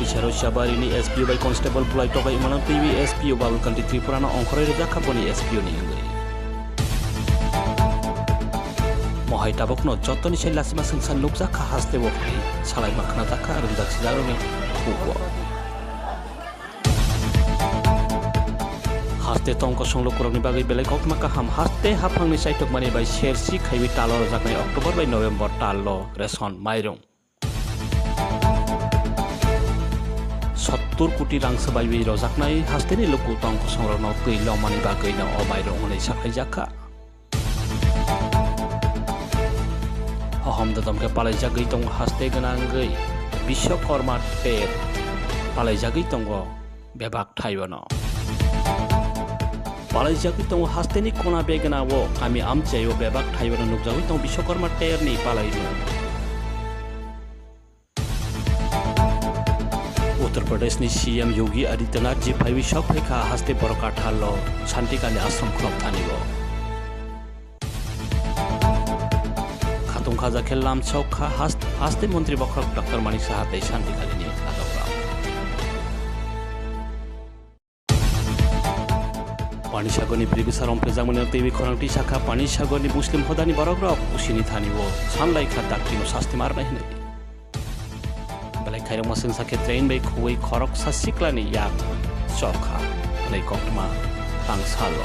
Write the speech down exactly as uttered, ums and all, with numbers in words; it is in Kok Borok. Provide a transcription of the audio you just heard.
Sero Siabari ni S P O bai constable bulai tokai mano twi S P O Babul Kanti Tripura no ongkhoroi rwjak kha boni S P O ni wngwi. Mohai tabukno jotoni se lasima sengsa nukjak kha haste o hwnwi salai ma khwnajak kha rwngjak sijakrokni khugo. Haste tong kosong lukurokni bagwi belai koktma kaham haste haphangni chaitokmani bai sersi khaiwi talo rwjaknai October bai November talo ration mairung. Sottur koti rang swbaiwi rojaknai hasteni luku tong kosongrokno twi lomani bagwino o mairung hwnwi sakhaijak kha. Hohom dodom khe palaijagwi tongo haste gwnangwi Biswakarma ter palaijagwi tongo bebak thaiono. Palaijagwi tongo hasteni kona begana o kami amchaio bebak thaiono nukjagwi tongo Biswakarma terni palaino. Uttar Pradesh ni C M Yogi Adityanath ji phaiwi sok phaikha haste borok kathalo Santikali ashram khulok thani o. Khatung khaja khe lam sok kha hast-, haste montri bokhorok Doctor Manik Saha tei Santikali ni adok rok. Panisagor ni bribisa romphrejakmani teiwi khorang twi sakha Panisagor ni Muslim hodani borok rok usini thani o sanlai kha dakti no sasti marnai hinwi. Belai khairokma swngsa khe train bai khuwi khoroksa sikla ni yak chokha hwnwi koktwma tang salo.